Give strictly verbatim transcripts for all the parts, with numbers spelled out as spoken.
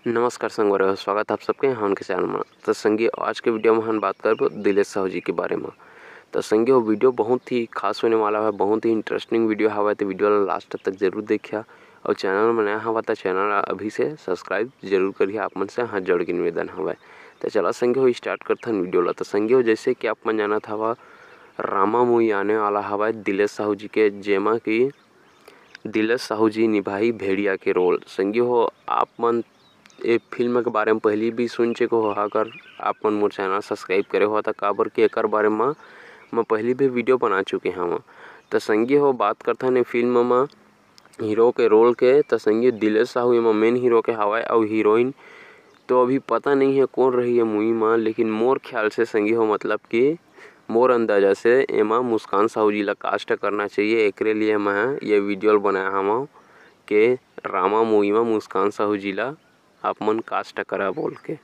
नमस्कार संगवारी हो, स्वागत है आप सबके हमन के चैनल में। तो संगी, आज के वीडियो में हम बात करबो दिलेश साहू जी के बारे में। तो संगी, वो वीडियो बहुत ही खास होने वाला है, बहुत ही इंटरेस्टिंग वीडियो हवा, तो वीडियो ला लास्ट तक जरूर देखिया। और चैनल में नया हवा तो चैनल ला अभी से सब्सक्राइब जरूर करिए, आप मन से हाथ जोड़ के निवेदन हवा। तो चला संगी हो, स्टार्ट करथन वीडियो ला। तो संगी हो, जैसे कि आप मन जानत हवा, रामा मूवी आने वाला हवा दिलेश साहू जी के, जेमा कि दिलेश साहू जी निभाही भेड़िया के रोल। संगी हो, आप मन ए फिल्म के बारे में पहली भी सुन चुके हो, अगर आप मन मोर चैनल सब्सक्राइब करे हो, तो काबर कि एकर बारे में मैं पहली भी वीडियो बना चुके हवं। तो संगी हो, बात करथन ए फिल्म में हीरो के रोल के। तो संगी, दिलेश साहू एमा मेन हीरो के हवय, अउ हीरोइन तो अभी पता नहीं है कौन रही है मूवी में, लेकिन मोर ख्याल से संगी हो, मतलब कि मोर अंदाजा से एमा मुस्कान साहू जी ला कास्ट करना चाहिए। एकरे लिए मैं ये वीडियो बनाया हवं के रामा मूवी में मुस्कान साहू जी ला आप मन कास्ट करा बोल के।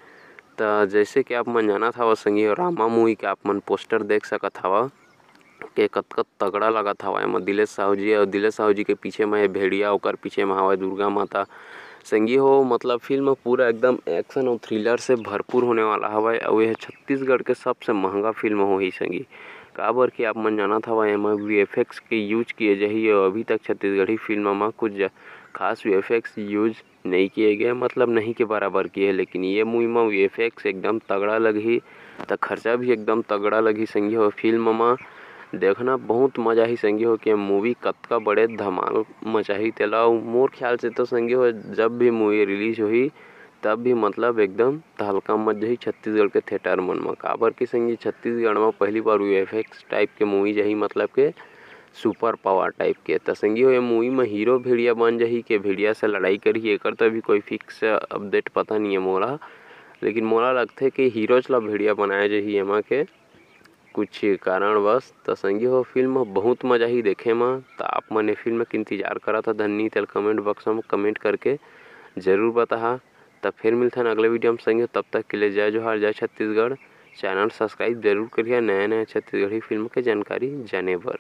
त जैसे कि आप मन जानत हवा संगी हो, रामा मूवी के आप मन पोस्टर देख सकत हवा के कतका तगड़ा लगत हवा एमा दिलेश साहू जी। और दिलेश साहू जी के पीछे में ये भेड़िया, ओकर पीछे में हवय दुर्गा माता। संगी हो, मतलब फिल्म पूरा एकदम एक्शन और थ्रिलर से भरपूर होने वाला हवय। और यह छत्तीसगढ़ के सबसे महंगा फिल्म होही संगी, काबर कि आप मन जानत हवा एमा वी एफ एक्स के यूज किए जाही। और अभी तक छत्तीसगढ़ी फिल्म में कुछ ज-, खास वी एफ एक्स यूज नहीं किए गए, मतलब नहीं के बराबर किए, लेकिन ये मूवी में वी एफ एक्स एकदम तगड़ा लगही, त खर्चा भी एकदम तगड़ा लगही संगी हो। फिल्म में देखना बहुत मजा ही संगी हो के मूवी कतका बड़े धमाल मचाही तेला। अउ मोर ख्याल से तो संगी हो, जब भी मूवी रिलीज होही, तब भी मतलब एकदम तहलका मच जाही छत्तीसगढ़ के थिएटर मन में, काबर कि संगी छत्तीसगढ़ में पहली बार वी एफ एक्स टाइप के मूवी जाही, मतलब के सुपर पावर टाइप के। त संगी हो, ये मूवी में हीरो भेड़िया बन जाही के भेड़िया से लड़ाई करही, एकर तो अभी कोई फिक्स अपडेट पता नहीं है मोला, लेकिन मोला लगथे कि हीरोज ला भेड़िया बनाया जाही एमा के कुछ कारणवश। त संगी हो, फिल्म बहुत मजा ही देखे म। त आप मन ये फिल्म के इंतजार करत हा धन्नी, तेल कमेंट बॉक्स में कमेंट करके जरूर बताहा। त फिर मिलथन अगले वीडियो में संगी हो, तब तक के लिए जय जोहार, जय छत्तीसगढ़। चैनल सब्सक्राइब जरूर करिहा नया नया छत्तीसगढ़ी फिल्म के जानकारी जाने बर।